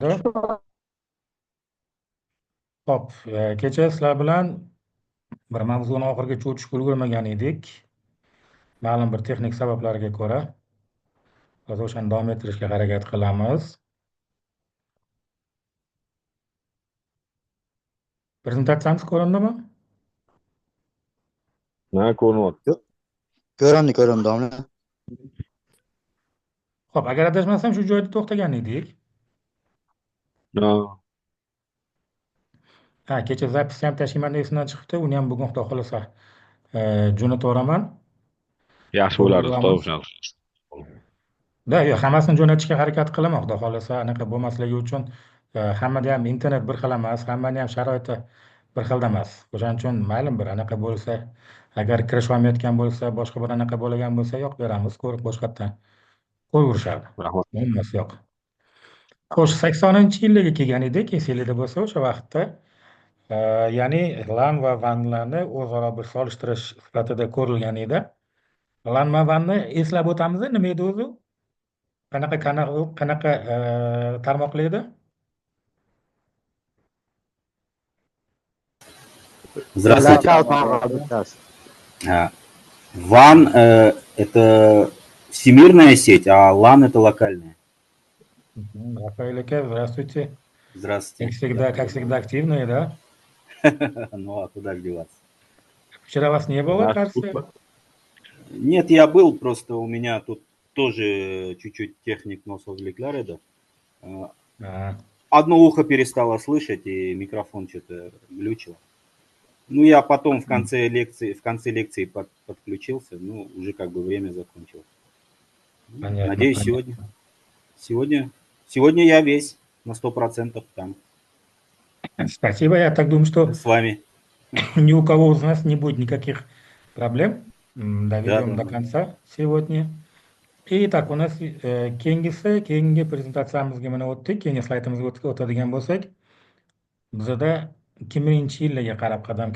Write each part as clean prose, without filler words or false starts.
Xo'p, kecha sizlar bilan bir mavzuni oxirigacha o'tishga ulgurmagan edik. Ma'lum bir texnik sabablarga ko'ra. Hozir o'shani davom ettirishga harakat qilamiz. Prezentatsiyamiz ko'rindimi? Ha, ko'rinyapti. Ko'rindi, ko'rindi, domla. Xo'p, agar adashmasam shu joyda to'xtagan edik. Ha. Ha, kecha zapisni ham tashlayman esimdan chiqibdi. Uni ham bugun Xudo xohlasa jo'nataveraman. Yaxshi bo'lardi, ustoz o'shani. Da, yo'q, hammasini jo'natishga harakat qilaman, Xudo xohlasa, anaqa bo'lmasligi uchun hammada ham internet bir xil emas, hammani ham sharoiti bir xilda emas. O'shaning uchun ma'lum bir anaqa bo'lsa, agar kirish olmayotgan bo'lsa, boshqa bir anaqa bo'lgan bo'lsa, yo'q beramiz, ko'rib boshqatdan qo'yaverishadi. Rahmat. Muammosi yo'q. Xo'sh, 80-yillarga kelgan edik, esinglarda bo'lsa, o'sha vaqtda ya'ni LAN va WANlarni o'zaro bir solishtirish sifatida ko'rilgan edi. LAN va WANni eslab o'tamiz, nima edi o'zi? Qanaqa kanal, qanaqa tarmoqli edi? Здравствуйте. WAN это всемирная сеть, а LAN это локальная. Рафаэль aka, здравствуйте. Здравствуйте. Как всегда активные, да? Ну а куда же деваться? Вчера вас не было, кажется? Нет, я был, просто у меня тут тоже чуть-чуть техник nosozliklar edi. Одно ухо перестало слышать, и микрофон что-то глючило. Ну, я потом в конце лекции подключился, ну, уже как бы время закончилось. Понятно, надеюсь, понятно. Сегодня я весь на 100% там. Спасибо, я так думаю, что с вами ни у кого из нас не будет никаких проблем. Доведем да, до конца сегодня. Итак, у нас keyingisi, keyingi prezentatsiyamizga mana o'tdik, keyingi slaydimizga o'tadigan bo'lsak, bizada 2000-yillarga qarab qadam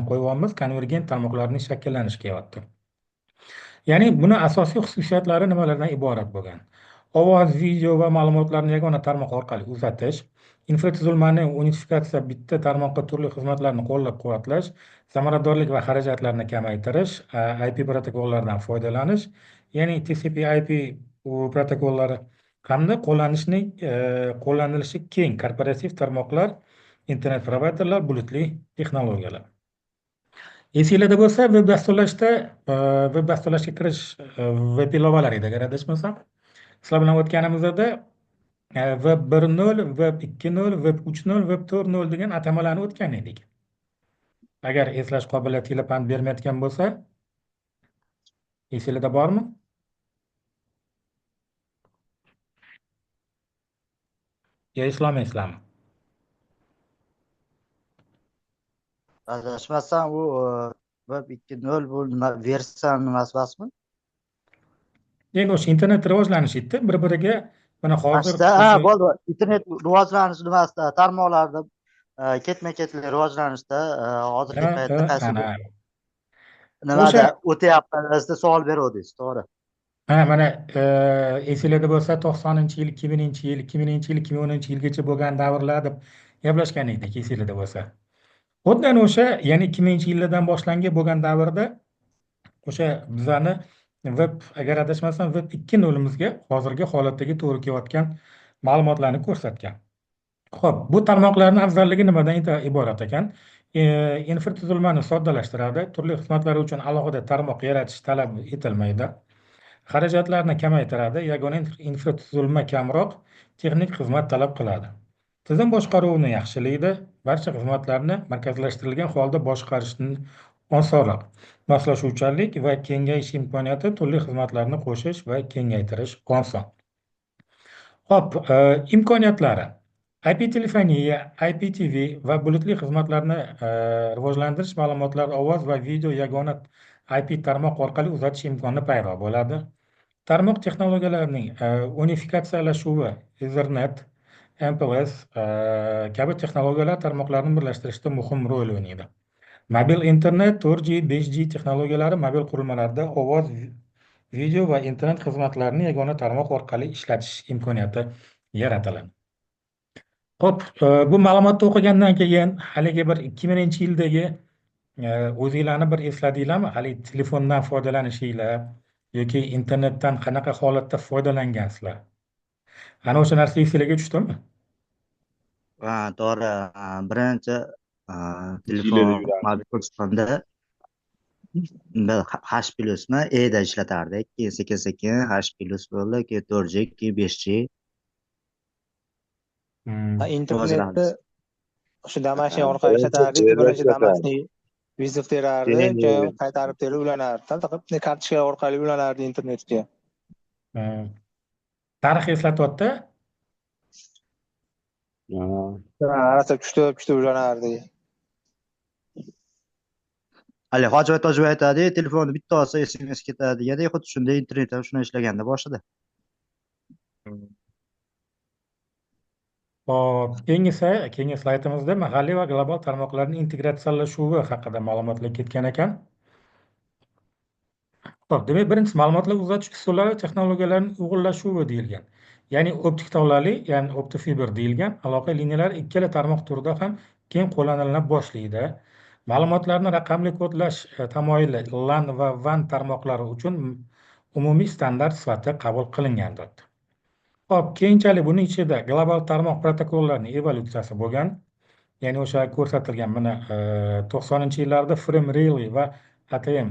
qo'yyapmiz, konvergent tarmoqlarning shakllanishi kelyapti. Ya'ni buni asosiy xususiyatlari nimalardan iborat bo'lgan? Ovoz, video va ma'lumotlarni yagona tarmoq orqali uzatish, infratuzilmani unifikatsiya, bitta tarmoqqa turli xizmatlarni qo'llab-quvvatlash, samaradorlik va xarajatlarni kamaytirish, IP protokollaridan foydalanish, ya'ni TCP/IP protokollari hamda qo'llanilishi keng korporativ tarmoqlar, internet provayderlar, bulutli texnologiyalar. Esinglarda bo'lsa, veb dasturlashda veb dasturlashga kirish veb ilovalari edi, agar adashmasam. Sizlar bilan o'tganimizda Web 1.0, Web 2.0, Web 3.0, Web 4.0 degan atamalarni o'tgan edik. Agar eslash qobiliyatingiz pand bermayotgan bo'lsa, esinglarda bormi? Yo eslolmaysizlarmi? Adashmasam u Web 2.0 bu nima versiya nimasi emasmi? Endi o'sha internet rivojlanishi edi, bir-biriga mana hozir bo'ldi, internet rivojlanishi nimasida, tarmoqlarda ketma-ketlik rivojlanishda hozirgi paytda qaysi nimada o'tyapmiz deb savol beruvdingiz, to'g'ri? Ha, mana esinglarda bo'lsa 90-yil, 2000-yil, 2000-yil, 2010-yilgacha bo'lgan davrlar deb gaplashgan edik, esinglarda bo'lsa. Xuddi o'sha, ya'ni 2000-yillardan boshlangan bo'lgan davrda o'sha bizani web, agar adashmasam, web 2.0imizga hozirgi holatdagi to'g'ri kelayotgan ma'lumotlarni ko'rsatgan. Xo'p, bu tarmoqlarning afzalligi nimadan iborat ekan? Infratuzilmani soddalashtiradi, turli xizmatlar uchun alohida tarmoq yaratish talab etilmaydi, xarajatlarni kamaytiradi, yagona infratuzilma kamroq texnik xizmat talab qiladi. Tizim boshqaruvini yaxshilaydi, barcha xizmatlarni markazlashtirilgan holda boshqarishni osonroq, moslashuvchanlik va kengayish imkoniyati, turli xizmatlarni qo'shish va kengaytirish oson. Xo'p, imkoniyatlari. IP telefoniya, IPTV va bulutli xizmatlarni rivojlantirish, ma'lumotlar, ovoz va video yagona IP tarmoq orqali uzatish imkoni paydo bo'ladi. Tarmoq texnologiyalarining unifikatsiyalashuvi, Ethernet, MPLS kabi texnologiyalar tarmoqlarni birlashtirishda muhim rol o'ynaydi. Mobil internet, 4G, 5G texnologiyalari mobil qurilmalarda ovoz, video va internet xizmatlarini yagona tarmoq orqali ishlatish imkoniyati yaratiladi. Xo'p, bu ma'lumotni o'qigandan keyin haligi bir 2000-yildagi o'zinglarni bir esladinglarmi? Haligi telefondan foydalanishinglar yoki internetdan qanaqa holatda foydalangansizlar? Ana o'sha narsa esinglarga tushdimi? Ha, to'g'ri. Birinchi telefon mobil chiqqanda H plyusmi E da ishlatardik. Keyin sekin-sekin H plyus bo'ldi, keyin 4G, keyin 5G. Internetni o'sha домашний orqali ishlatardik. Birinchi домашний вызов berardi, keyin qaytarib berib ulanardi. Kartochka orqali ulanardi internetga. Tarix eslatyapti. Rosa kutib ulanardi. Hali Hojiboy Tojiboy aytadi, telefonni bitta olsa SMS ketadi deganda, xuddi shunday internet ham shunday ishlaganda boshida. Xo'p, keyingi slaydimizda mahalliy va global tarmoqlarning integratsiyalashuvi haqida ma'lumotlar ketgan ekan. Xo'p, demak, birinchisi ma'lumotlar uzatish usullari va texnologiyalarining uyg'unlashuvi deyilgan. Ya'ni optik tolali, ya'ni optofiber deyilgan aloqa liniyalari ikkala tarmoq turida ham keng qo'llanila boshlaydi. Ma'lumotlarni raqamli kodlash tamoyili LAN va WAN tarmoqlari uchun umumiy standart sifatida qabul qilingandir. Xo'p, keyinchalik buning ichida global tarmoq protokollarining evolyutsiyasi bo'lgan. Ya'ni o'sha ko'rsatilgan mana 90-yillarda Frame Relay va ATM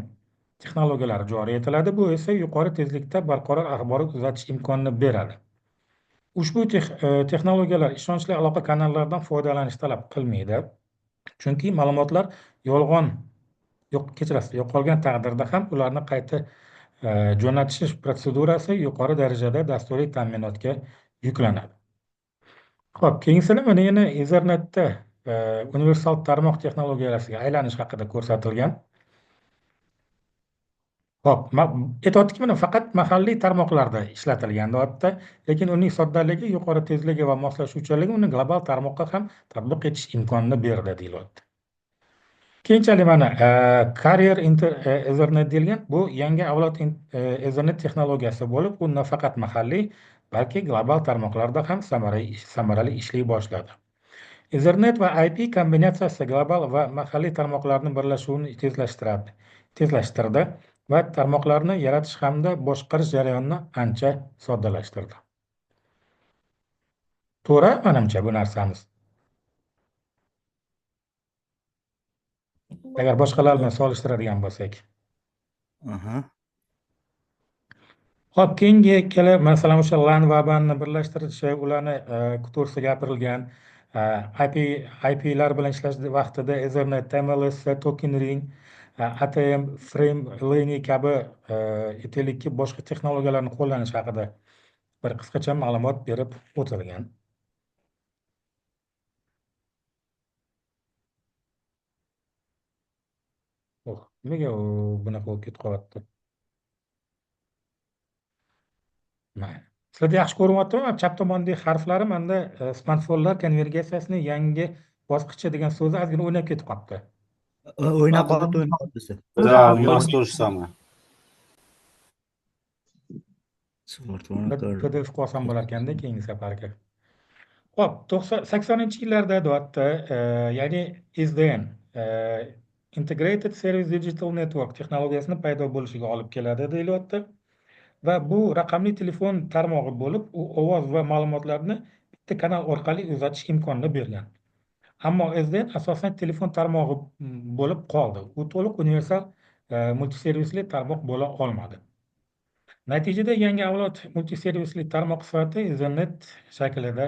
texnologiyalari joriy etiladi. Bu esa yuqori tezlikda barqaror axborot uzatish imkonini beradi. Ushbu texnologiyalar ishonchli aloqa kanallaridan foydalanish talab qilmaydi. Chunki ma'lumotlar yo'qolgan taqdirda ham ularni qayta jo'natish protsedurasi yuqori darajada dasturiy ta'minotga yuklanadi. Xo'p, keyingisini mana yana Ethernetda universal tarmoq texnologiyasiga aylanish haqida ko'rsatilgan. Xo'p, aytyaptiki, mana faqat mahalliy tarmoqlarda ishlatilgan deyapti, lekin uning soddaligi, yuqori tezligi va moslashuvchanligi uni global tarmoqqa ham tatbiq etish imkonini berdi deyilyapti. Keyinchalik mana Carrier Ethernet deyilgan, bu yangi avlod Ethernet texnologiyasi bo'lib, u nafaqat mahalliy, balki global tarmoqlarda ham samarali ishlay boshladi. Ethernet va IP kombinatsiyasi global va mahalliy tarmoqlarning birlashuvini tezlashtirdi va tarmoqlarni yaratish hamda boshqarish jarayonini ancha soddalashtirdi. To'g'ri, menimcha bu narsamiz. Agar boshqalar bilan solishtiradigan bo'lsak. Xo'p, keyingi kelib, masalan, o'sha LAN va WANni birlashtirishi, ularni to'g'risida gapirilgan, IPlar bilan ishlash vaqtida Ethernet, MLS, Token Ring, ATM, Frame Relay kabi aytaylikki boshqa texnologiyalarni qo'llanish haqida bir qisqacha ma'lumot berib o'tilgan. Oh, nimaga u bunaqa bo'lib ketib qolyapti? Mayli. Sizlarda yaxshi ko'rinyaptimi? Chap tomondagi harflari menda smartfonlar konvergensiyasining yangi bosqichi degan so'zi ozgina o'ynab ketib qolibdi. O'ynab qolibdi, o'ynab qolibdi. Да, у нас то же самое. PDF qilsam bo'lar ekanda keyingi safarga. Xo'p, 80-yillarda deyapti, ya'ni SDN, Integrated Service Digital Network texnologiyasini paydo bo'lishiga olib keladi deyilyapti. Va bu raqamli telefon tarmog'i bo'lib, u ovoz va ma'lumotlarni bitta kanal orqali uzatish imkonini bergan. Ammo SDN asosan telefon tarmog'i bo'lib qoldi. U to'liq universal multiservisli tarmoq bo'la olmadi. Natijada yangi avlod multiservisli tarmoq sifatida Ethernet shaklida.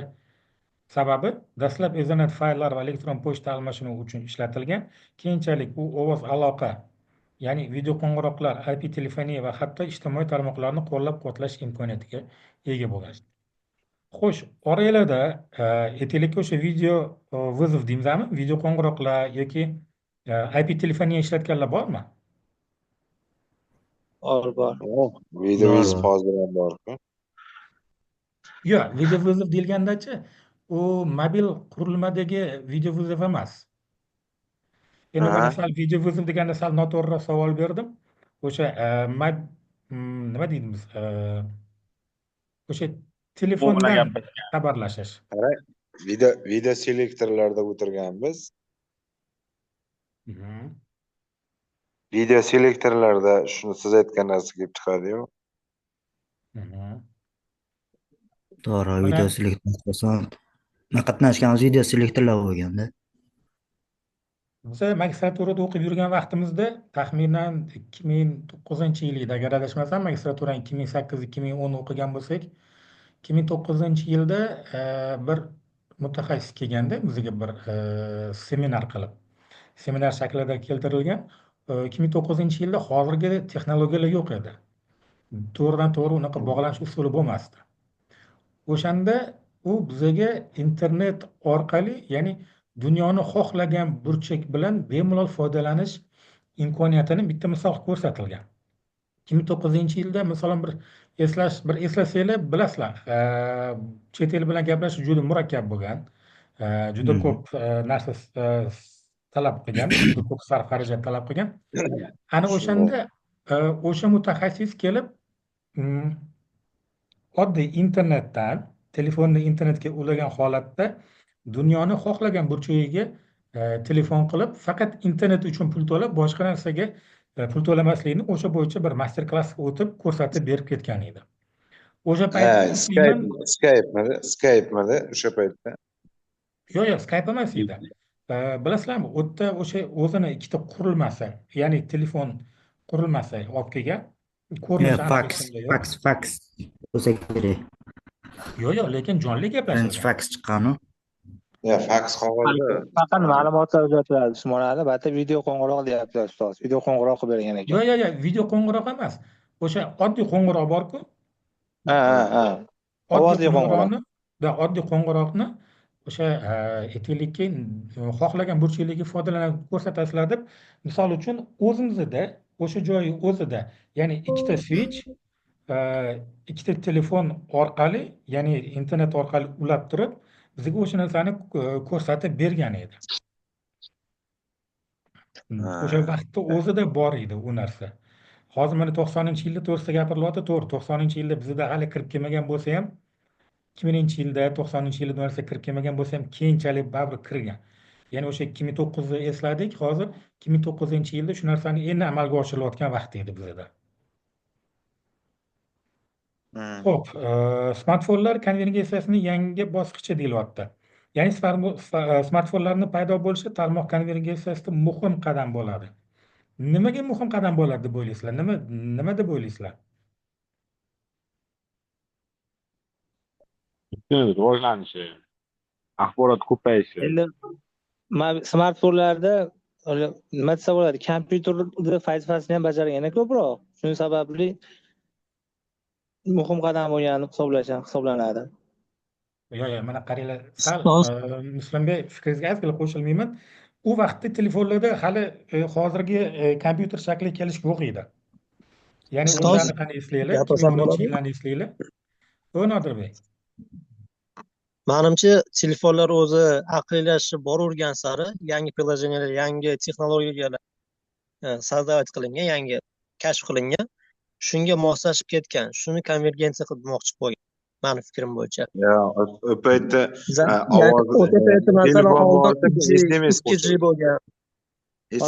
Sababi dastlab Ethernet fayllar va elektron pochta almashinuvi uchun ishlatilgan, keyinchalik u ovoz aloqa, ya'ni video qo'ng'iroqlar, IP telefoniya va hatto ijtimoiy tarmoqlarni qo'llab-quvvatlash imkoniyatiga ega bo'lgan. Xo'sh, oranglarda aytaylikki o'sha video вызов deymizmi, video qo'ng'iroqlar yoki IP telefoniya ishlatganlar bormi? Bor, bor. Video вызов hozir ham bor-ku. Yo'q, video вызов deyilgandachi, u mobil qurilmadagi video вызов emas. Endi mana sal video вызов deganda sal noto'g'riroq savol berdim. O'sha nima deymiz? O'sha Telefondan xabarlashish. Qarang, video selektorlarda o'tirganmiz. Video selektorlarda shuni siz aytgan narsa kelib chiqadi-yu. To'g'ri, video selektor asosan qatnashganimiz video selektorlar bo'lganda. Biz magistraturada o'qib yurgan vaqtimizda taxminan 2009-yil edi, agar adashmasam, magistraturani 2008-2010 o'qigan bo'lsak, 2009-yilda bir mutaxassis kelganda bizga bir seminar qilib, seminar shaklida keltirilgan. 2009-yilda hozirgi texnologiyalar yo'q edi. To'g'ridan to'g'ri unaqa bog'lanish usuli bo'lmasdi. O'shanda u bizaga internet orqali, ya'ni dunyoni xohlagan burchak bilan bemalol foydalanish imkoniyatini bitta misol ko'rsatilgan. 2009-yilda masalan bir eslasanglar bilasizlar, chet el bilan gaplashish juda murakkab bo'lgan, juda ko'p narsa talab qilgan, juda ko'p sarf xarajat talab qilgan. Ana o'shanda o'sha mutaxassis kelib oddiy internetdan telefonni internetga ulagan holatda dunyoni xohlagan burchagiga telefon qilib, faqat internet uchun pul to'lab, boshqa narsaga pul to'lamaslikni o'sha bo'yicha bir master klass o'tib ko'rsatib berib ketgan edi. O'sha paytda Skype'midi o'sha paytda? Yo'q, yo'q, Skype emas edi. Bilasizlarmi, u yerda o'sha o'zini ikkita qurilmasi, ya'ni telefon qurilmasi olib kelgan. Ko'rinishi faks bo'lsa kerak. Yo'q, yo'q, lekin jonli gaplashilgan. Faks chiqqanu. Ya, faks qog'ozda. Faqat ma'lumotlar uzatiladi, Usmonali, albatta video qo'ng'iroq deyaptilar ustoz. Video qo'ng'iroq qilib bergan ekan. Yo'q, yo'q, yo'q, video qo'ng'iroq emas. O'sha oddiy qo'ng'iroq bor-ku. Ha, ha, ha. Ovozli qo'ng'iroq. Da, oddiy qo'ng'iroqni o'sha aytaylikki, xohlagan burchaklarga foydalanib ko'rsatasizlar deb, misol uchun o'zimizda o'sha joyi o'zida, ya'ni ikkita switch, ikkita telefon orqali, ya'ni internet orqali ulab turib, bizga o'sha narsani ko'rsatib bergan edi. O'sha vaqtda o'zida bor edi u narsa. Hozir mana 90-yilda to'g'risida gapirilyapti, to'g'ri, 90-yilda bizda hali kirib kelmagan bo'lsa ham, 2000-yilda, 90-yilda bu narsa kirib kelmagan bo'lsa ham, keyinchalik baribir kirgan. Ya'ni o'sha 2009-ni esladik, hozir 2009-yilda shu narsani endi amalga oshirilayotgan vaqt edi bizda. Xo'p, smartfonlar konvergensiyasining yangi bosqichi deyilyapti. Ya'ni smartfonlarning paydo bo'lishi tarmoq konvergensiyasida muhim qadam bo'ladi. Nimaga muhim qadam bo'ladi deb o'ylaysizlar? Nima deb o'ylaysizlar? Rivojlanishi, axborot ko'payishi. Endi smartfonlarda nima desa bo'ladi, kompyuterda vazifasini ham bajargani ko'proq. Shuning sababli muhim qadam bo'lgani hisoblanadi. Yo'q, yo'q, mana qaranglar, sal Muslimbek fikringizga ozgina qo'shilmayman. U vaqtda telefonlarda hali hozirgi kompyuter shakliga kelish yo'q edi. Ya'ni o'shani qani eslaylik, 2010-yillarni eslaylik. Nodirbek. Manimcha telefonlar o'zi aqllashib boravergan sari yangi приложениялар, yangi texnologiyalar создавать qilingan, yangi kashf qilingan, shunga moslashib ketgan, shuni konvergensiya qilmoqchi bo'lgan, mani fikrim bo'yicha. Ya, o paytda ovoz, o'sha paytda masalan oldin 2G bo'lgan.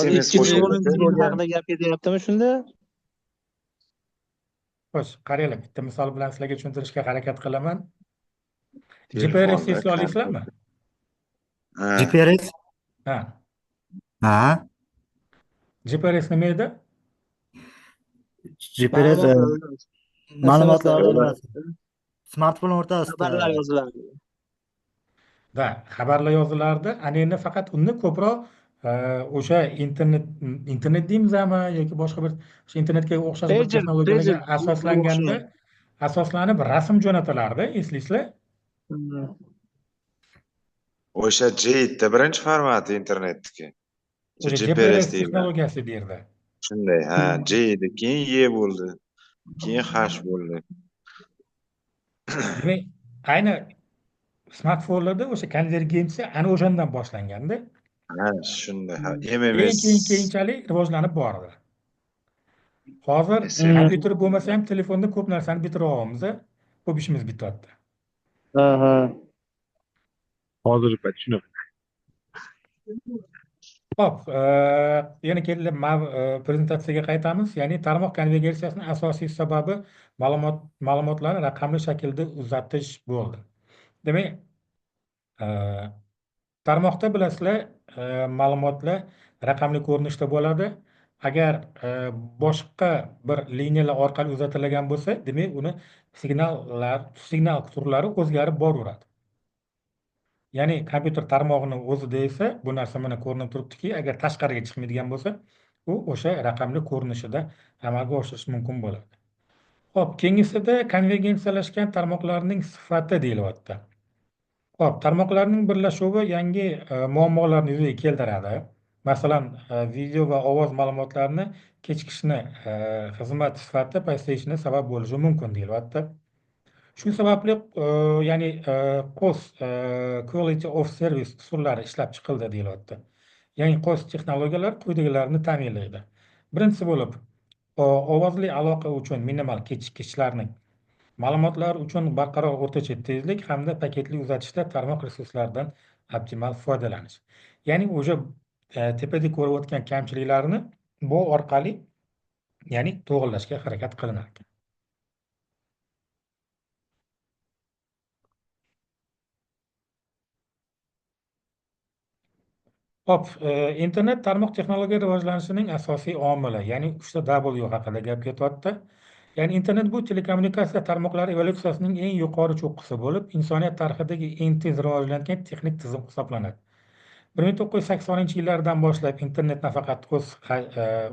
SMS haqida gap ketyaptimi shunda? Xo'sh, qaranglar, bitta misol bilan sizlarga tushuntirishga harakat qilaman. GPRS eslay olasizlarmi? GPRS? Ha. Ha. GPRS nima edi? GPRS ma'lumotlar smartfon o'rtasida xabarlar yozilardi. Da, xabarlar yozilardi. Ana endi faqat uni ko'proq o'sha internet deymizmi yoki boshqa bir o'sha internetga o'xshash bir texnologiyalarga asoslanganda, asoslanib rasm jo'natilardi, eslaysizlar? O'sha J-da birinchi formati internetniki. O'sha GPRS texnologiyasi derdi. Shunday, ha, J edi, keyin E bo'ldi, keyin H bo'ldi. Demak, ayni smartfonlarda o'sha konvergensiya ana o'shandan boshlanganda. Ha, shunday, ha, MMS. Keyin keyinchalik rivojlanib bordi. Hozir kompyuter bo'lmasa ham telefonda ko'p narsani bitira olamiz, ko'p ishimiz bityapti. Ha, ha. Hozir tushunib. Xo'p, yana kelib prezentatsiyaga qaytamiz. Ya'ni tarmoq konvergensiyasining asosiy sababi ma'lumotlarni raqamli shaklda uzatish bo'ldi. Demak, tarmoqda bilasizlar, ma'lumotlar raqamli ko'rinishda bo'ladi. Agar boshqa bir liniyalar orqali uzatilgan bo'lsa, demak, uni signal turlari o'zgarib boraveradi. Ya'ni kompyuter tarmog'ini o'zida esa bu narsa mana ko'rinib turibdiki, agar tashqariga chiqmaydigan bo'lsa, u o'sha raqamli ko'rinishida amalga oshirish mumkin bo'ladi. Xo'p, keyingisida konvergensiyalashgan tarmoqlarning sifati deyilyapti. Xo'p, tarmoqlarning birlashuvi yangi muammolarni yuzaga keltiradi. Masalan, video va ovoz ma'lumotlarini kechikishni, xizmat sifati pasayishini sabab bo'lishi mumkin deyilyapti. Shu sababli, ya'ni QoS, Quality of Service usullari ishlab chiqildi deyilyapti. Ya'ni QoS texnologiyalar quyidagilarni ta'minlaydi. Birinchisi bo'lib, ovozli aloqa uchun minimal kechikishlarning, ma'lumotlar uchun barqaror o'rtacha tezlik hamda paketli uzatishda tarmoq resurslaridan optimal foydalanish. Ya'ni o'sha tepada ko'rayotgan kamchiliklarni bu orqali, ya'ni to'g'rilashga harakat qilinar ekan. Xo'p, internet tarmoq texnologiya rivojlanishining asosiy omili, ya'ni 3 W haqida gap ketyapti. Ya'ni internet bu telekommunikatsiya tarmoqlari evolyutsiyasining eng yuqori cho'qqisi bo'lib, insoniyat tarixidagi eng tez rivojlangan texnik tizim hisoblanadi. 1980-yillardan boshlab internet nafaqat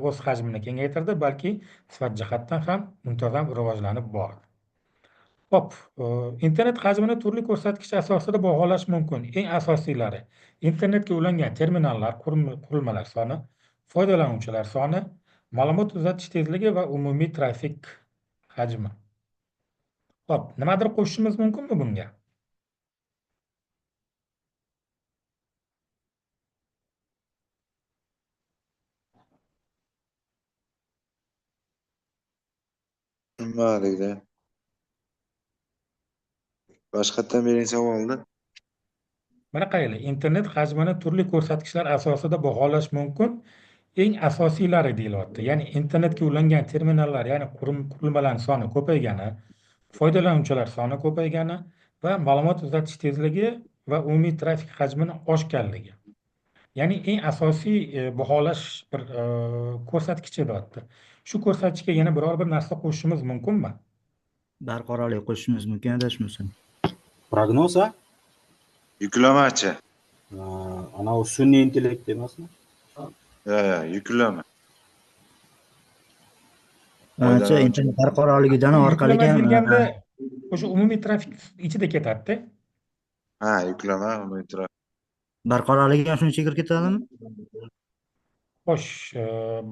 o'z hajmini kengaytirdi, balki sifat jihatdan ham muntazam rivojlanib bordi. Xo'p, internet hajmini turli ko'rsatkich asosida baholash mumkin. Eng asosiylari internetga ulangan terminallar, qurilmalar soni, foydalanuvchilar soni, ma'lumot uzatish tezligi va umumiy trafik hajmi. Xo'p, nimadir qo'shishimiz mumkinmi bunga? Tushunmadik-da. Boshqatdan bering savolni. Mana qaranglar, internet hajmini turli ko'rsatkichlar asosida baholash mumkin. Eng asosiylari deyilyapti. Ya'ni internetga ulangan terminallar, ya'ni qurilmalarning soni ko'paygani, foydalanuvchilar soni ko'paygani va ma'lumot uzatish tezligi va umumiy trafik hajmini oshganligi. Ya'ni eng asosiy baholash bir ko'rsatkichi deyapti. Shu ko'rsatkichga yana biror bir narsa qo'shishimiz mumkinmi? Barqarorlik qo'shishimiz mumkin, adashmasam. Prognoz, a? Yuklamachi. Ana u sun'iy intellekt emasmi? Yo'q, yuklama. Ancha internet barqarorligidan orqali ham o'sha umumiy trafik ichida ketadi-da. Ha, yuklama umumiy trafik. Barqarorligi ham shuncha kirib ketadimi? Xo'sh,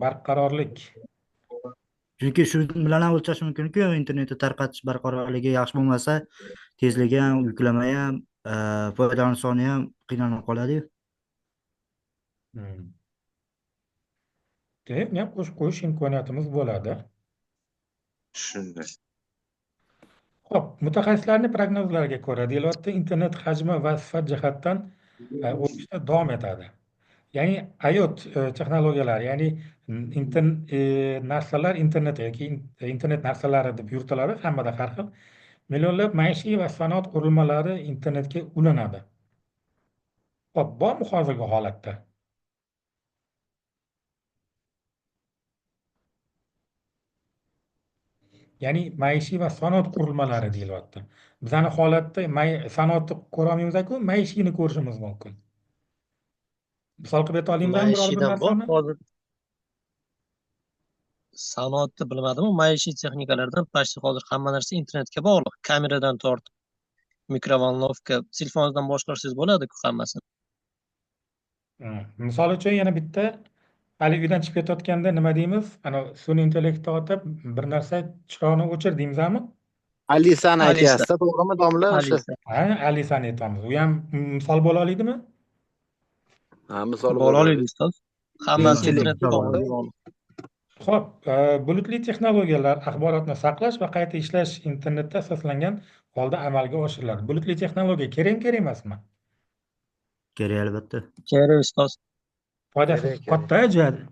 barqarorlik. Chunki shu bilan ham o'lchash mumkin-ku, internetni tarqatish barqarorligi yaxshi bo'lmasa, tezligi ham, yuklama ham, foydalanish soni ham qiynalib qoladi-yu. Demak, qo'shib qo'yish imkoniyatimiz bo'ladi. Shunday. Xo'p, mutaxassislarning prognozlariga ko'ra, deyilyapti, internet hajmi va sifat jihatdan o'sishda davom etadi. Ya'ni IoT texnologiyalari, ya'ni narsalar internet yoki internet narsalari deb yuritiladi, hammada har xil. Millionlab maishiy va sanoat qurilmalari internetga ulanadi. Xo'p, bormi hozirgi holatda? Ya'ni maishiy va sanoat qurilmalari deyilyapti. Bizani holatda sanoatni ko'ra olmaymiz-ku, maishiyni ko'rishimiz mumkin. Misol qilib ayta olamizmi biror bir narsani? Hozir sanoatni bilmadim, maishiy texnikalardan почти hozir hamma narsa internetga bog'liq. Kameradan tortib, mikrovolnovka, telefondan boshqarsangiz bo'ladi-ku hammasini. Misol uchun yana bitta hali uydan chiqib ketayotganda nima deymiz? Ana sun'iy intellektni otib bir narsa chiroqni o'chir deymizmi? Alisani aytyapsiz, to'g'rimi domla? O'sha. Ha, Alisani aytamiz. U ham misol bo'la oladimi? Ha, misol bo'la oladi ustoz. Hammasi internetga bog'liq. Xo'p, bulutli texnologiyalar axborotni saqlash va qayta ishlash internetda asoslangan holda amalga oshiriladi. Bulutli texnologiya kerakmi, kerak emasmi? Kerak albatta. Kerak, ustoz. Foydasi Kerak, kerak. katta juda.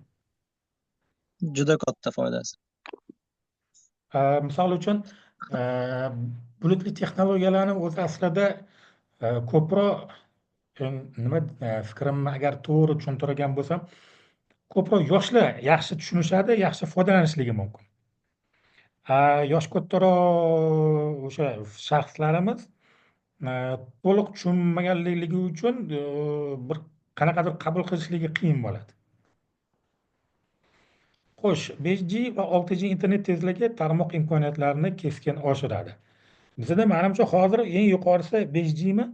Juda katta foydasi. Misol uchun, bulutli texnologiyalarni o'zi aslida ko'proq nima, fikrimni agar to'g'ri tushuntirgan bo'lsam, ko'proq yoshlar yaxshi tushunishadi, yaxshi foydalanishligi mumkin. Yosh kattaroq o'sha shaxslarimiz to'liq tushunmaganligi uchun bir qanaqadir qabul qilishligi qiyin bo'ladi. Xo'sh, 5G va 6G internet tezligi tarmoq imkoniyatlarini keskin oshiradi. Bizda manimcha hozir eng yuqorisi 5Gmi?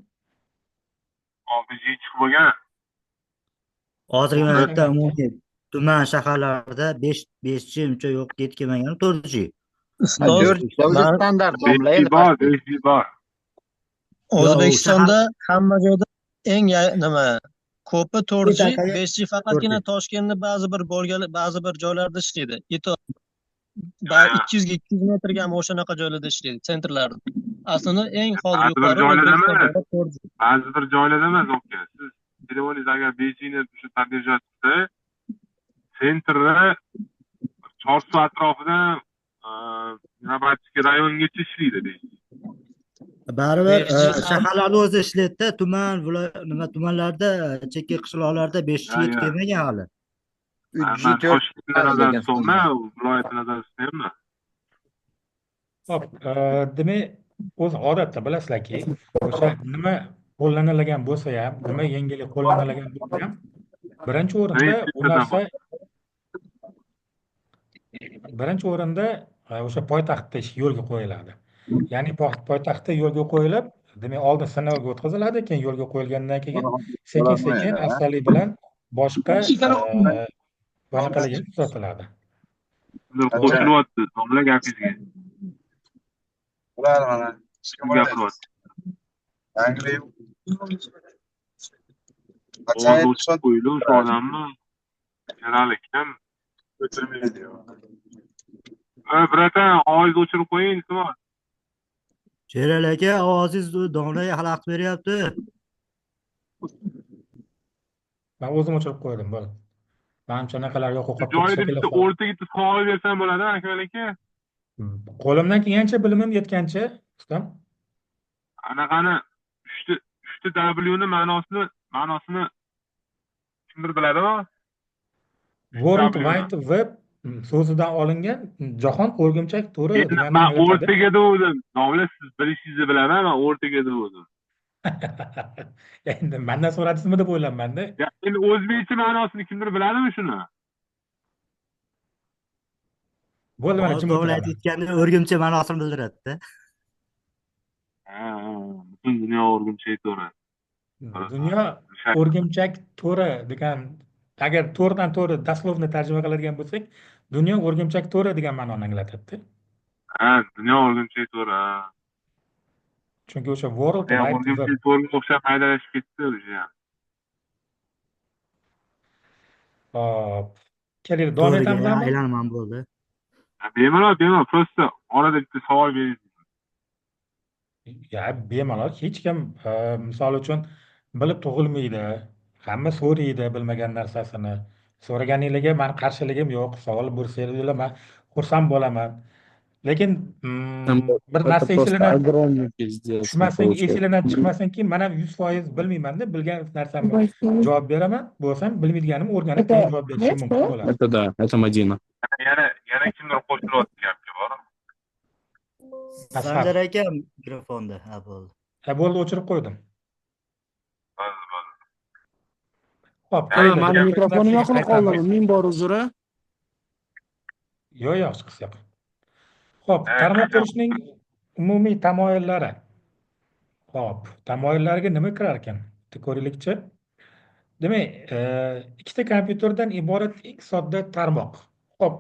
6G chiqib bo'lgan. Hozirgi O'xshamayapti. paytda umumiy tuman shaharlarda 5G uncha yo'q, yetib kelmagan, 4G. Ustoz, 4G o'zi man standart domla 5G endi bor, pastda. 5G bor. O'zbekistonda hamma joyda eng nima ko'pi 4G, Tarqalgan 5G faqatgina 4G. Toshkentda ba'zi bir bo'lgan ba'zi bir joylarda ishlaydi. И то 200 ga 200 metrga ham o'shanaqa joylarda ishlaydi, центр larda. Aslida eng hozir Ba'zi bir yuqori joylarda O'zbekiston emas. bo'ylab 4G. Ba'zi bir joylarda emas, aka. Siz telefoningiz agar 5G ni o'sha поддерживать qilsa, центр da Chorsu atrofidan Mirabadskiy rayongacha ishlaydi 5G. Baribir 5G ham shaharlarda o'zi ishlaydida, tuman, viloyat, nima tumanlarda, chekka qishloqlarda 5G Ha, yetib ya. kelmagan hali. 3G Man 4 Toshkentni nazarda lekin tutyapman, viloyatni nazarda tutyapman. Xo'p, demak, o'zi odatda bilasizlarki, o'sha nima qo'llanilgan bo'lsa ham, nima yangilik qo'llanilgan bo'lsa ham, birinchi o'rinda bu narsa birinchi o'rinda o'sha poytaxtda ish yo'lga qo'yiladi. Ya'ni poytaxtda yo'lga qo'yilib, demak, oldin sinovga o'tkaziladi, keyin yo'lga qo'yilgandan keyin sekin-sekin astalik bilan boshqa bunaqalarga uzatiladi. Qo'shilyapti, domla gapingizga. Bo'ladi mana. Kim gapiryapti? Yangilik. Qachon Ovozi o'chib qo'yildi o'sha odamni. Sherali kim? O'chirmaydi. Братан, ovozni o'chirib qo'ying, iltimos. Sherali aka, ovozingiz domlaga xalaqit beryapti. Men o'zim o'chirib qo'ydim, bo'ldi. Manimcha anaqalar yo'q, qolib Joyida ketdi bitta shekilli. o'rtaga bitta savol bersam bo'ladimi, Akmal aka? Qo'limdan kelgancha, bilimim yetgancha, ustam. Anaqani uchta W ni ma'nosini kimdir biladimi? World W ni. Wide Web so'zidan olingan, jahon o'rgimchak to'ri Endi deganni man anglatadi. o'rtaga degdim. Domla, siz bilishingizni bilaman, man o'rtaga degdim. Endi mandan so'radingizmi deb o'ylabman-da. Ya, endi o'zbekcha ma'nosini kimdir biladimi shuni? Bo'ldi, mana Hozir jim domla o'tiraman. aytayotganda o'rgimchak ma'nosini bildiradida. Ha, butun dunyo o'rgimchak to'ri. Dunyo o'rgimchak to'ri degan, agar to'rdan to'ri дословно tarjima qiladigan bo'lsak, dunyo o'rgimchak to'ri degan ma'noni anglatadi. Ha, dunyo o'rgimchak to'ri, ha. Chunki o'sha World Ya, Wide o'rgimchak Web. to'rga o'xshab maydalashib ketdi o'sha. Hop. Kelinglar, davom To'riga etamizmi? aylanman bo'ldi. Ha, bemalol, bemalol, просто orada bitta savol bering. Ya, bemalol, hech kim misol uchun bilib tug'ilmaydi. Hamma so'raydi bilmagan narsasini. So'raganinglarga mani qarshiligim yo'q. Savol bersanglar man xursand bo'laman. Lekin bir Это narsa просто esinglardan огромный пиздец tushmasin, получается. esinglardan chiqmasinki, man ham 100% bilmayman-da, bilgan narsamni javob beraman. Bo'lsam bilmaydiganimni o'rganib keyin javob berishim mumkin bo'ladi. Это да, это Мадина. Yana kimdir qo'shilyapti gapga, bor. Ashab. Sanjar aka mikrofonda. Ha, bo'ldi. Ha, bo'ldi, o'chirib qo'ydim. Bo'ldi, bo'ldi. Xo'p, Ha, kelinglar, mani gapni mikrofonim narsaga yoqilib qaytamiz. qoldimi? Ming bor uzr. Yo'q, yo'q, hech yo'q. Xo'p, Ha, tarmoq qurishning umumiy tamoyillari. Xo'p, tamoyillarga nima kirar ekan? Bitta ko'raylikchi. Demak, ikkita kompyuterdan iborat eng sodda tarmoq. Xo'p,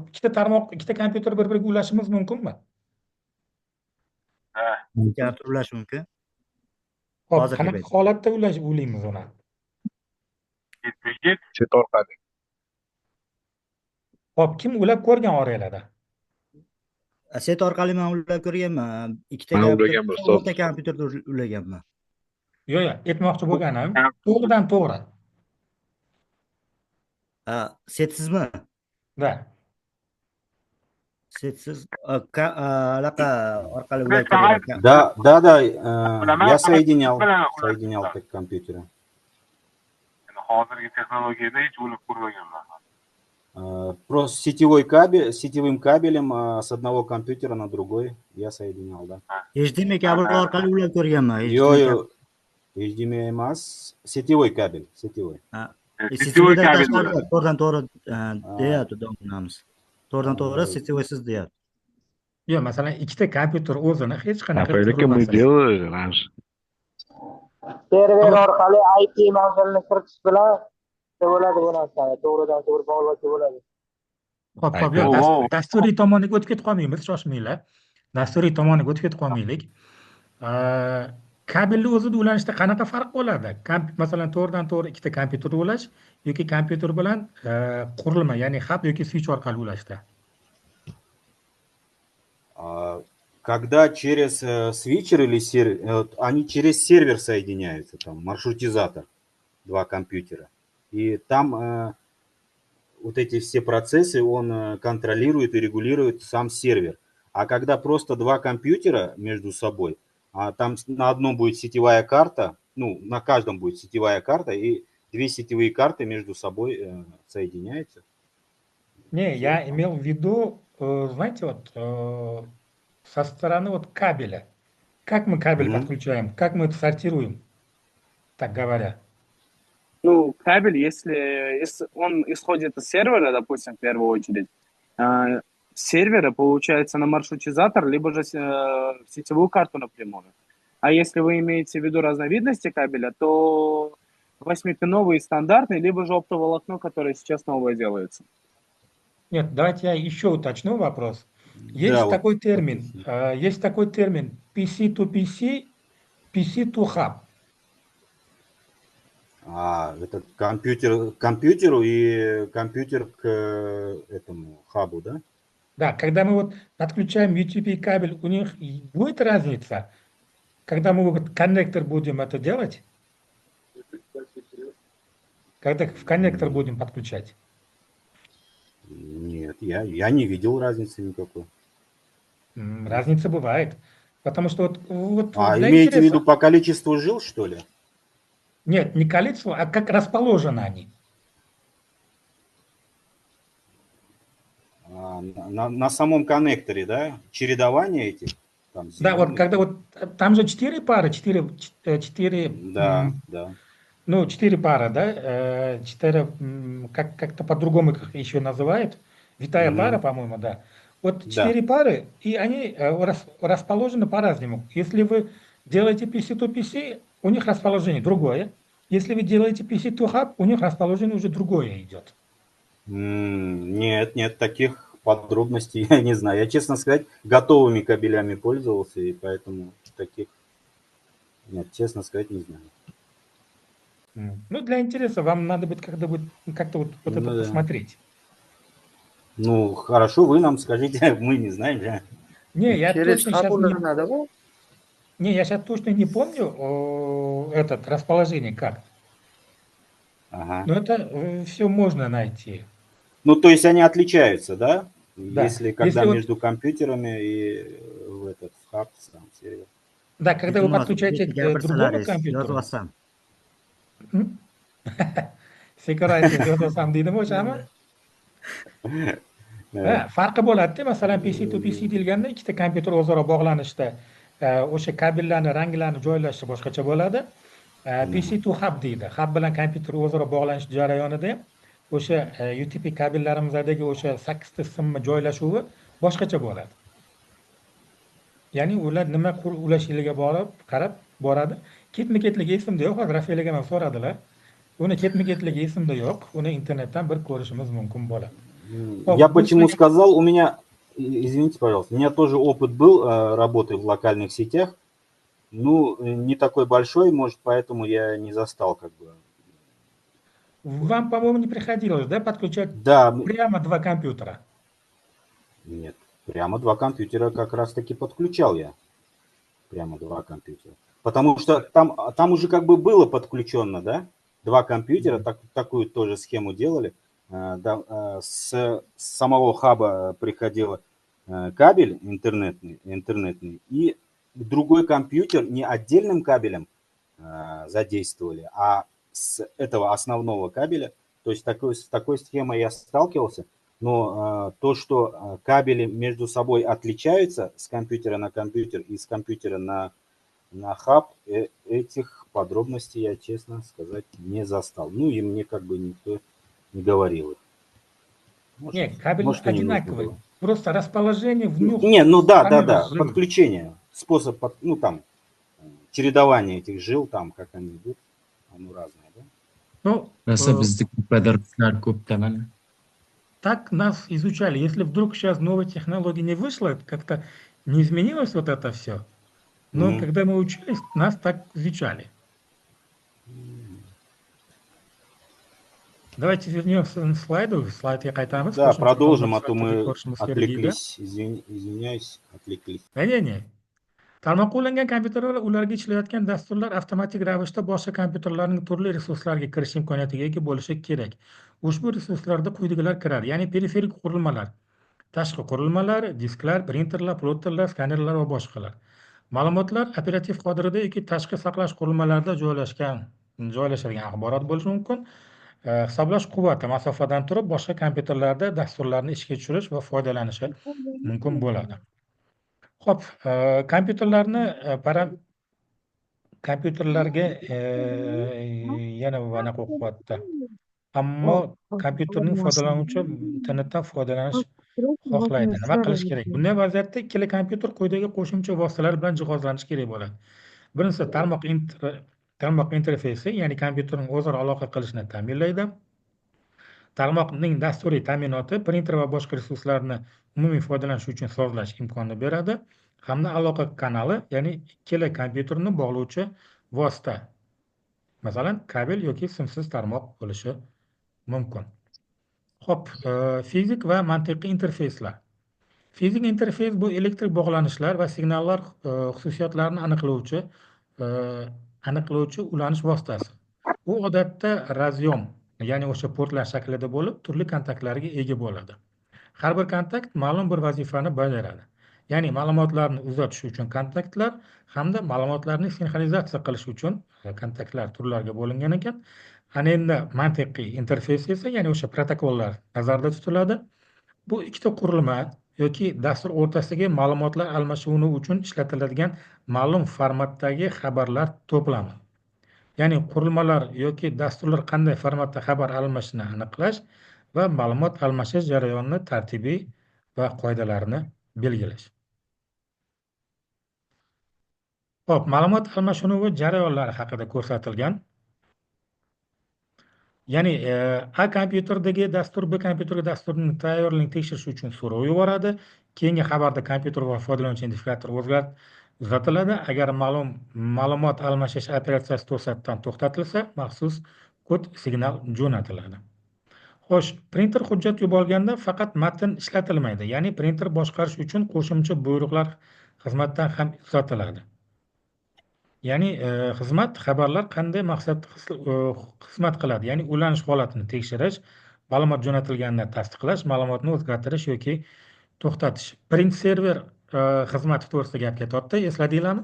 ikkita tarmoq, ikkita kompyuter bir-biriga ulashimiz mumkinmi? Ha. Kompyuter ulash mumkin. Xo'p, Hozirgi qanaqa paytda. holatda ulaymiz uni? Ketma-ket. Chet orqali. Xo'p, kim ulab ko'rgan oranglarda? Сеть orqali man ulab ko'rganman. Ikkita Man kompyuter, ulaganman, ustoz. 10 ta kompyuterda ulaganman. Yo'q, aytmoqchi bo'lganim, to'g'ridan to'g'ri. Ha, сеть sizmi? Да. Сеть siz anaqa orqali ulab ko'rganman. Да, я соединял так компьютеры. Hozirgi texnologiyada hech ulab ko'rmaganman. Просто сетевой кабель, сетевым кабелем с одного компьютера на другой я соединял, да. HDMI kabel orqali ulab ko'rganman. Yo'q, yo'q. HDMI emas, сетевой кабель, сетевой. Сетевой кабель. To'g'ridan to'g'ri deyapti domlamiz. To'g'ridan to'g'ri сетевой siz deyapti. Yo'q, masalan, ikkita kompyuter o'zini hech qanaqa Aka, мы делали раньше. Server orqali IP manzilini kiritish bilan bo'ladi bu narsani. To'g'ridan to'g'ri bog'lasa bo'ladi. Xo'p, yo'q, dasturiy tomoniga o'tib ketib qolmaymiz, shoshmanglar. Dasturiy tomoniga o'tib ketib qolmaylik. Kabelni o'zida ulanishda qanaqa farq bo'ladi? Masalan, to'g'ridan to'g'ri ikkita kompyuter ulash yoki kompyuter bilan qurilma, ya'ni hub yoki switch orqali ulashda. Когда через свитчер или сервер, они через сервер соединяются, там маршрутизатор, два компьютера. И там вот эти все процессы он контролирует и регулирует сам сервер. А когда просто два компьютера между собой, а там на одном будет сетевая карта, ну, на каждом будет сетевая карта, и две сетевые карты между собой соединяются. Не, я имел в виду, знаете, вот со стороны вот кабеля. Как мы кабель подключаем, как мы это сортируем, так говоря? Ну, кабель, если он исходит из сервера, допустим, в первую очередь, сервера, получается, на маршрутизатор, либо же в сетевую карту напрямую. А если вы имеете в виду разновидности кабеля, то 8-пиновый стандартный, либо же оптоволокно, которое сейчас новое делается. Нет, давайте я еще уточню вопрос. Есть Да, вот. Такой термин, есть такой термин PC to PC, PC to hub. А, это компьютер к компьютеру и компьютер к этому хабу, да? Да, когда мы вот подключаем UTP кабель, у них и будет разница, когда мы вот коннектор будем это делать, когда в коннектор будем подключать. Нет, я не видел разницы никакой. Разница бывает, потому что вот А, для имеете в интереса. Виду по количеству жил, что ли? Нет, не количество, а как расположены они. А, на самом коннекторе, да? Чередование этих? Там Да, вот зеленый. Когда вот там же четыре пары, четыре, четыре, Да, да. ну, четыре пары, да, четыре, как-то по-другому их еще называют, витая пара, Мгм. По-моему, да. Вот Да. четыре пары, и они расположены по-разному. Если вы делаете PC to PC, у них расположение другое. Если вы делаете PC to hub, у них расположение уже другое идет. Нет, нет, таких подробностей я не знаю. Я, честно сказать, готовыми кабелями пользовался, и поэтому таких... Нет, честно сказать, не знаю. Ну, для интереса вам надо будет когда будет как-то вот это Ну да. посмотреть. Ну, хорошо, вы нам скажите, мы не знаем же. Не, я Через точно сейчас хаб не... надо было? Не, я сейчас точно не помню этот расположение как. Ага. Но это все можно найти. Ну, то есть они отличаются, да? Да. Если когда Если вот- между компьютерами и в этот в хаб сам сервер. Да, когда вы Iltimos, подключаете к gapirsa другому laringiz, компьютеру. Yozib olsam. Sekin ayting, yozasam deydimi o'shami? Ha, farqi bo'ladi-da, masalan, PC to PC deyilganda ikkita kompyuter o'zaro bog'lanishda o'sha kabellarni ranglarini joylashishi boshqacha bo'ladi. PC to hub deydi. Hub bilan kompyuter o'zaro bog'lanish jarayonida ham o'sha UTP kabellarimizdagi o'sha 8 ta simni joylashuvi boshqacha bo'ladi. Ya'ni ular nima ulashiligiga borib, qarab boradi. Ketma-ketligi esimda yo'q, hozir Rafael ham so'radilar. Uni ketma-ketligi esimda yo'q. Uni internetdan bir ko'rishimiz mumkin bo'ladi. Xo'p, Я bu почему sizlarga- сказал, у меня, извините, пожалуйста, у меня тоже опыт был работы в локальных сетях. Ну, не такой большой, может, поэтому я не застал как бы. Вам, по-моему, не приходилось, да, подключать Да. прямо два компьютера? Нет, прямо два компьютера как раз-таки подключал я. Прямо два компьютера. Потому что там уже как бы было подключено, да? Два компьютера, такую тоже схему делали. Да, с самого хаба приходил кабель интернетный, и другой компьютер не отдельным кабелем задействовали, а с этого основного кабеля. То есть с такой схемой я сталкивался, но то, что кабели между собой отличаются с компьютера на компьютер и с компьютера на хаб, этих подробностей я, честно сказать, не застал. Ну и мне как бы никто не говорил их. Может, нет, кабель может, одинаковый. Просто расположение в нем. Не, ну да, подключение, способ, ну там, чередование этих жил, там, как они идут, оно разное, да? Ну, так нас изучали. Если вдруг сейчас новая технология не вышла, как-то не изменилось вот это все, но когда мы учились, нас так изучали. Давайте вернемся на слайду. Слайд я qaytamiz. Да, продолжим, а то мы отвлеклись. Извиняюсь, отвлеклись. Не-не. Tarmoqqa ulangan kompyuterlar ularga ishlayotgan dasturlar avtomatik ravishda boshqa kompyuterlarning turli resurslariga kirish imkoniyatiga ega bo'lishi kerak. Ushbu resurslarda quyidagilar kiradi, ya'ni periferik qurilmalar, tashqi qurilmalar, disklar, printerlar, plotterlar, skanerlar va boshqalar. Ma'lumotlar operativ xotirada yoki tashqi saqlash qurilmalarida joylashadigan axborot bo'lishi mumkin. Hisoblash quvvati masofadan turib boshqa kompyuterlarda dasturlarni ishga tushirish va foydalanishi mumkin bo'ladi. Xo'p, kompyuterlarga yana anaqa quvvatda. Ammo kompyuterning foydalanuvchi internetdan foydalanish xohlaydi. Nima qilish kerak? Bunday vaziyatda ikkala kompyuter quyidagi qo'shimcha vositalar bilan jihozlanishi kerak bo'ladi. Birinchisi tarmoq interfeysi, ya'ni kompyuterning o'zaro aloqa qilishini ta'minlaydi. Tarmoqning dasturiy ta'minoti printer va boshqa resurslarni umumiy foydalanish uchun sozlash imkonini beradi hamda aloqa kanali, ya'ni ikkala kompyuterni bog'lovchi vosita, masalan, kabel yoki simsiz tarmoq bo'lishi mumkin. Xo'p, fizik va mantiqiy interfeyslar. Fizik interfeys bu elektrik bog'lanishlar va signallar xususiyatlarini aniqlovchi ulanish vositasi. U odatda razyom, ya'ni o'sha portlar shaklida bo'lib, turli kontaktlarga ega bo'ladi. Har bir kontakt ma'lum bir vazifani bajaradi. Ya'ni ma'lumotlarni uzatish uchun kontaktlar hamda ma'lumotlarni sinxronizatsiya qilish uchun kontaktlar turlarga bo'lingan ekan. Ana endi mantiqiy interfeys esa, ya'ni o'sha protokollar nazarda tutiladi. Bu ikkita qurilma yoki dastur o'rtasidagi ma'lumotlar almashinuvi uchun ishlatiladigan ma'lum formatdagi xabarlar to'plami. Ya'ni qurilmalar yoki dasturlar qanday formatda xabar almashishini aniqlash va ma'lumot almashish jarayonini tartibi va qoidalarini belgilash. Xo'p, ma'lumot almashinuvi jarayonlari haqida ko'rsatilgan. Ya'ni A kompyuterdagi dastur B kompyuterga dasturning tayyorligini tekshirish uchun so'rov yuboradi. Keyingi xabarda kompyuter va foydalanuvchi identifikator uzatiladi. Agar ma'lumot almashish operatsiyasi to'satdan to'xtatilsa, maxsus kod signal jo'natiladi. Xo'sh, printer hujjat yuborganda faqat matn ishlatilmaydi. Ya'ni printer boshqarish uchun qo'shimcha buyruqlar xizmatdan ham uzatiladi. Ya'ni xizmat xabarlar qanday maqsadda xizmat qiladi? Ya'ni ulanish holatini tekshirish, ma'lumot jo'natilganini tasdiqlash, ma'lumotni o'zgartirish yoki to'xtatish. Print server xizmati to'g'risida gap ketyapti, esladinglarmi?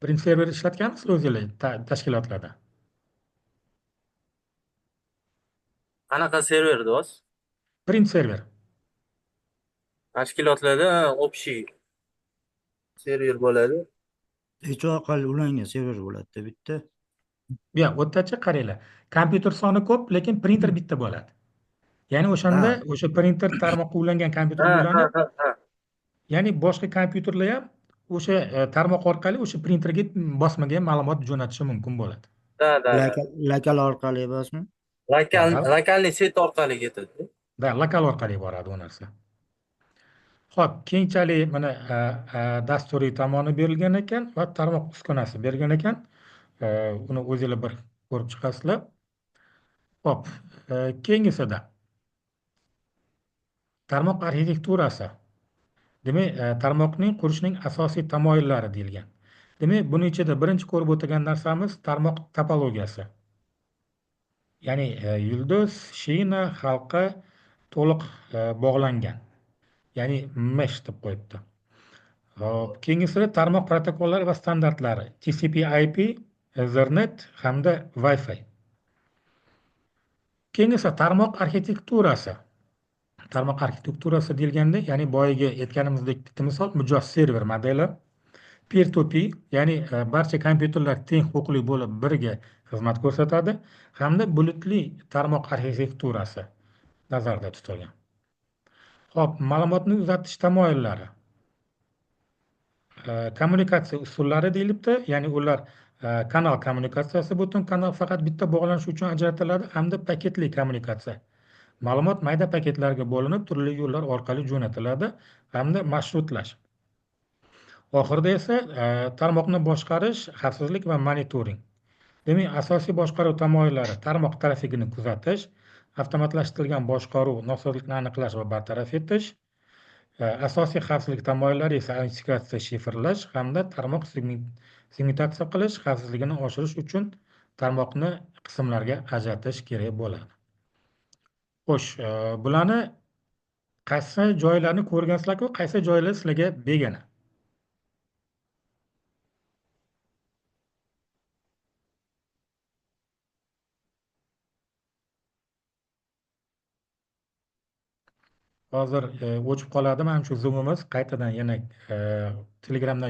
Print server ishlatganmisizlar o'zinglar tashkilotlarda? Qanaqa server do'st? Print server. Tashkilotlarda общий server bo'ladi. Hech orqali ulangan server bo'ladi bitta. Yo'q, o'rtacha qaranglar. Kompyuter soni ko'p, lekin printer bitta bo'ladi. Ya'ni o'shanda o'sha printer tarmoqqa ulangan kompyuterga ulanib, ya'ni boshqa kompyuterlar ham o'sha tarmoq orqali o'sha printerga bosmaga ma'lumot jo'natishi mumkin bo'ladi. Да. Lokal orqali emasmi? Lokalniy set orqali ketadi. Да, lokal orqali boradi u narsa. Xo'p, keyinchalik mana dasturiy tomoni berilgan ekan va tarmoq uskunasi berilgan ekan. Uni o'zinglar bir ko'rib chiqasizlar. Xo'p, keyingisida tarmoq arxitekturasi. Demak, tarmoqning qurishning asosiy tamoyillari deyilgan. Demak, buning ichida birinchi ko'rib o'tilgan narsamiz tarmoq topologiyasi. Ya'ni yulduz, shina, halqa to'liq bog'langan. Ya'ni mesh deb qo'yibdi. Xo'p, keyingisida tarmoq protokollari va standartlari TCP/IP, Ethernet hamda Wi-Fi. Keyingisi tarmoq arxitekturasi. Tarmoq arxitekturasi deyilganda, ya'ni boyagi aytganimizdek bitta misol mijoz server modeli, peer-to-peer, ya'ni barcha kompyuterlar teng huquqli bo'lib birga xizmat ko'rsatadi hamda bulutli tarmoq arxitekturasi nazarda tutilgan. Xo'p, ma'lumotni uzatish tamoyillari. Kommunikatsiya usullari deyilibdi, ya'ni ular kanal kommunikatsiyasi, butun kanal faqat bitta bog'lanish uchun ajratiladi hamda paketli kommunikatsiya. Ma'lumot mayda paketlarga bo'linib, turli yo'llar orqali jo'natiladi hamda marshrutlash. Oxirida esa tarmoqni boshqarish, xavfsizlik va monitoring. Demak, asosiy boshqaruv tamoyillari tarmoq trafikini kuzatish, avtomatlashtirilgan boshqaruv, nosozlikni aniqlash va bartaraf etish. Asosiy xavfsizlik tamoyillari esa autentikatsiya, shifrlash hamda tarmoq segmentatsiya qilish, xavfsizligini oshirish uchun tarmoqni qismlarga ajratish kerak bo'ladi. Xo'sh, bularni qaysi joylarni ko'rgansizlar-ku, qaysi joylar sizlarga begona? Hozir o'chib qoladi mana shu Zoom'imiz, qaytadan yana Telegramdan